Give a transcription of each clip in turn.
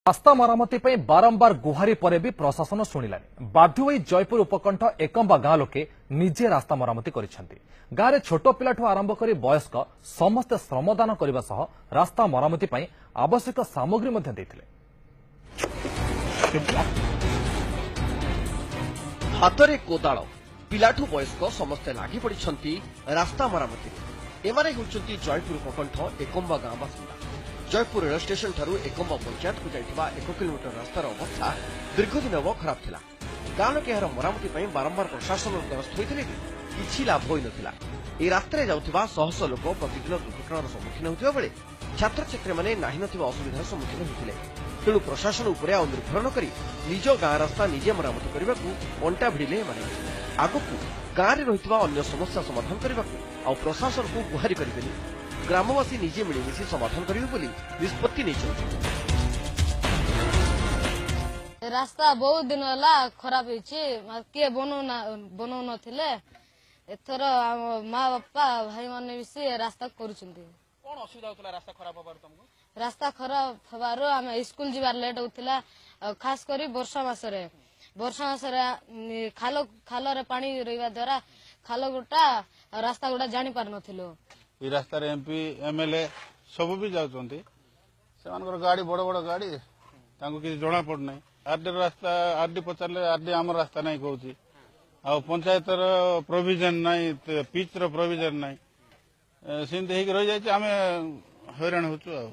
ରାସ୍ତା ମରାମତି ପାଇଁ ବାରମ୍ବାର ଗୁହାରି ପରେ ବି ପ୍ରଶାସନ ଶୁଣିଲାନି। ବାଧ୍ୟ ହୋଇ ଜୟପୁର ଉପକଣ୍ଠ ଏକମ୍ବା ଗାଁ ଲୋକେ ନିଜେ ରାସ୍ତା ମରାମତି କରିଛନ୍ତି। ଗାଁରେ ଛୋଟ ପିଲାଠୁ ଆରମ୍ଭ କରି ବୟସ୍କ ସମସ୍ତେ ଶ୍ରମଦାନ କରିବା ସହ ରାସ୍ତା ମରାମତି ପାଇଁ ଆବଶ୍ୟକ ସାମଗ୍ରୀ ମଧ୍ୟ ଦେଇଥିଲେ। ହାତରେ କୋଦାଳ, ପିଲାଠୁ ବୟସ୍କ ସମସ୍ତେ ଲାଗି ପଡ଼ିଛନ୍ତି ରାସ୍ତା ମରାମତିରେ। ଏମାନେ ହେଉଛନ୍ତି ଜୟପୁର ଉପକଣ୍ଠ ଏକମ୍ବା ଗାଁ ବାସିନ୍ଦା। ଜୟପୁର ରେଳ ଷ୍ଟେସନ ଠାରୁ ଏକମ୍ବା ପଞ୍ଚାୟତକୁ ଯାଇଥିବା 1 କିଲୋମିଟର ରାସ୍ତାର ଅବସ୍ଥା ଦୀର୍ଘଦିନ ହେବ ଖରାପ ଥିଲା। ଗାଁ ଲୋକେ ଏହାର ମରାମତି ପାଇଁ ବାରମ୍ବାର ପ୍ରଶାସନର ଦ୍ୱାରସ୍ଥ ହୋଇଥିଲେ ବି କିଛି ଲାଭ ହୋଇନଥିଲା। ଏହି ରାସ୍ତାରେ ଯାଉଥିବା ଶହ ଶହ ଲୋକ ପ୍ରତିଦିନ ଦୁର୍ଘଟଣାର ସମ୍ମୁଖୀନ ହେଉଥିବା ବେଳେ ଛାତ୍ରଛାତ୍ରୀମାନେ ନାହିଁ ନଥିବା ଅସୁବିଧାର ସମ୍ମୁଖୀନ ହେଉଥିଲେ। ତେଣୁ ପ୍ରଶାସନ ଉପରେ ଆଉ ନିର୍ଭର ନ କରି ନିଜ ଗାଁ ରାସ୍ତା ନିଜେ ମରାମତି କରିବାକୁ ଅଣ୍ଟା ଭିଡ଼ିଲେ ଏମାନେ। ଆଗକୁ ଗାଁରେ ରହିଥିବା ଅନ୍ୟ ସମସ୍ୟା ସମାଧାନ କରିବାକୁ ଆଉ ପ୍ରଶାସନକୁ ଗୁହାରି କରିବେନି, ଗ୍ରାମବାସୀ ନିଜେ ମିଳିମିଶି ସମାଧାନ କରିବେ ବୋଲି ନିଷ୍ପତ୍ତି ନେଇଛନ୍ତି। ରାସ୍ତା ବହୁତ ଦିନ ହେଲା ଖରାପ ହେଇଛି, କିଏ ବନଉନଥିଲେ। ଏଥର ଆମ ମା ବାପା ଭାଇମାନେ ମିଶି ରାସ୍ତା କରୁଛନ୍ତି। କଣ ଅସୁବିଧା ହଉଥିଲା ରାସ୍ତା ଖରାପ ହବାରୁ ତମକୁ? ରାସ୍ତା ଖରାପ ହେବାରୁ ଆମେ ସ୍କୁଲ ଯିବାର ଲେଟ୍ ହଉଥିଲା, ଖାସ କରି ବର୍ଷା ମାସରେ। ବର୍ଷା ମାସରେ ଖାଲ ଖାଲରେ ପାଣି ରହିବା ଦ୍ୱାରା ଖାଲ ଗୋଟା ରାସ୍ତା ଗୁଡା ଜାଣି ପାରୁନଥିଲୁ। ଏଇ ରାସ୍ତାରେ ଏମପି, ଏମଏଲଏ ସବୁ ବି ଯାଉଛନ୍ତି। ସେମାନଙ୍କର ଗାଡି, ବଡ ବଡ ଗାଡି, ତାଙ୍କୁ କିଛି ଜଣା ପଡୁନାହିଁ। ଆରଡି ରାସ୍ତା, ଆରଡି ପଚାରିଲେ ଆରଡି ଆମର ରାସ୍ତା ନାହିଁ କହୁଛି। ଆଉ ପଞ୍ଚାୟତର ପ୍ରୋଭିଜନ ନାହିଁ, ପିଚର ପ୍ରୋଭିଜନ ନାହିଁ, ସେମିତି ହେଇକି ରହିଯାଇଛି। ଆମେ ହଇରାଣ ହଉଛୁ। ଆଉ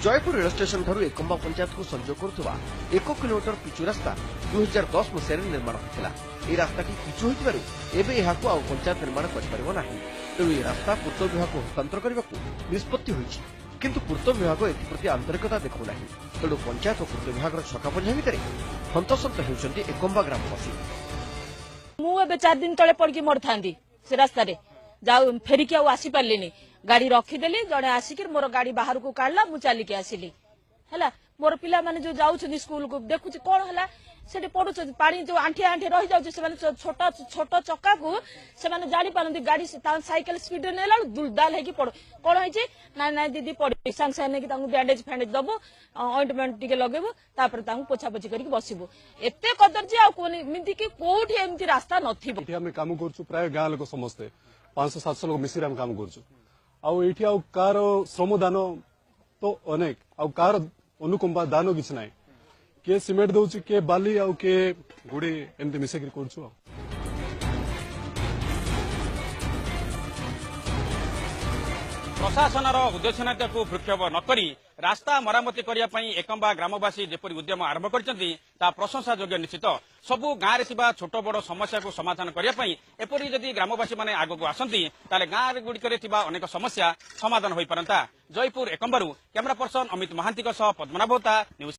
ଜୟପୁର ରେଳ ଷ୍ଟେସନ ଠାରୁ ଏକମ୍ବା ପଞ୍ଚାୟତକୁ ସଂଯୋଗ କରୁଥିବା 1 କିଲୋମିଟର ପିଚୁ ରାସ୍ତା 2010 ମସିହାରେ ନିର୍ମାଣ ହୋଇଥିଲା। ଏହି ରାସ୍ତାଟି ପିଚୁ ହୋଇଥିବାରୁ ଏବେ ଏହାକୁ ଆଉ ପଞ୍ଚାୟତ ନିର୍ମାଣ କରିପାରିବ ନାହିଁ। ତେଣୁ ଏହି ରାସ୍ତା ପୂର୍ତ୍ତ ବିଭାଗକୁ ହସ୍ତାନ୍ତର କରିବାକୁ ନିଷ୍ପତ୍ତି ହୋଇଛି। କିନ୍ତୁ ପୂର୍ତ୍ତ ବିଭାଗ ଏଥିପ୍ରତି ଆନ୍ତରିକତା ଦେଖାଉନାହିଁ। ତେଣୁ ପଞ୍ଚାୟତ ଓ ପୂର୍ତ୍ତ ବିଭାଗର ଛକାପଞ୍ଝା ଭିତରେ ହନ୍ତସନ୍ତ ହେଉଛନ୍ତି ଏକମ୍ବା ଗ୍ରାମବାସୀ। ମୁଁ ଏବେ 4 ଦିନ ତଳେ ପଡ଼ିକି ମରିଥାନ୍ତି ସେ ରାସ୍ତାରେ, ଯାଉ ଫେରିକି ଆଉ ଆସିପାରିଲିନି। ଗାଡି ରଖିଦେଲି, ଜଣେ ଆସିକି ମୋର ଗାଡି ବାହାରକୁ କାଢିଲା, ମୁଁ ଚାଲିକି ଆସିଲି। ହେଲା ମୋର ପିଲାମାନେ ଯୋଉ ଯାଉଛନ୍ତି ସ୍କୁଲକୁ, ଦେଖୁଛି କଣ ହେଲା, ସେଠି ପଡୁଛନ୍ତି। ପାଣି ଯୋଉ ଆଣ୍ଠିଏ ଆଣ୍ଠିଏ ରହିଯାଉଛି, ସେମାନେ ଛୋଟ ଛୋଟ ଚକାକୁ ସେମାନେ ଜାଣିପାରନ୍ତି। ଗାଡି ସାଇକେଲ ସ୍ପିଡରେ ନେଲା ବେଳକୁ ଦୁଲଦାଲ ହେଇକି ପଡୁ। କଣ ହେଇଛି? ନାଇଁ ନାଇଁ ଦିଦି ପଡି। ସାଙ୍ଗେ ସାଙ୍ଗେ ନେଇକି ତାଙ୍କୁ ବ୍ୟାଣ୍ଡେଜ ଫ୍ୟାଣ୍ଡେଜ ଦବୁ, ଅଏଣ୍ଟମେଣ୍ଟ ଟିକେ ଲଗେଇବୁ, ତାପରେ ତାଙ୍କୁ ପୋଛାପୋଛି କରିକି ବସିବୁ। ଏତେ କଦର୍ଯ୍ୟ, ଆଉ କୁହନି। ଏମିତି କି କୋଉଠି ଏମିତି ରାସ୍ତା ନଥିବ। ଏଠି ଆମେ କାମ କରୁଛୁ, ପ୍ରାୟ ଗାଁ ଲୋକ ସମସ୍ତେ 500-700 ଲୋକ ମିଶିକି ଆମେ କାମ କରୁଛୁ। ଆଉ ଏଇଠି ଆଉ କାହାର ଶ୍ରମଦାନ ତ ଅନେକ, ଆଉ କାହାର ଅନୁକମ୍ପା ଦାନ କିଛି ନାହିଁ। କିଏ ସିମେଣ୍ଟ ଦଉଛି, କିଏ ବାଲି ଆଉ କିଏ ଗୁଡି, ଏମିତି ମିଶେଇକି କରୁଛୁ। ଆଉ ପ୍ରଶାସନର ଉଦ୍ଦେଶ୍ୟତାକୁ ଭୃକ୍ଷେପ ନ କରି ରାସ୍ତା ମରାମତି କରିବା ପାଇଁ ଏକମ୍ବା ଗ୍ରାମବାସୀ ଯେପରି ଉଦ୍ୟମ ଆରମ୍ଭ କରିଛନ୍ତି, ତାହା ପ୍ରଶଂସା ଯୋଗ୍ୟ ନିଶ୍ଚିତ। ସବୁ ଗାଁରେ ଥିବା ଛୋଟ ବଡ଼ ସମସ୍ୟାକୁ ସମାଧାନ କରିବା ପାଇଁ ଏପରି ଯଦି ଗ୍ରାମବାସୀମାନେ ଆଗକୁ ଆସନ୍ତି, ତାହେଲେ ଗାଁ ଗୁଡ଼ିକରେ ଥିବା ଅନେକ ସମସ୍ୟା ସମାଧାନ ହୋଇପାରନ୍ତା। ଜୟପୁର ଏକମ୍ବାରୁ କ୍ୟାମେରା ପର୍ସନ ଅମିତ ମହାନ୍ତିଙ୍କ ସହ ପଦ୍ମନାଭ ହୋତା, ନ୍ୟୁଜ୍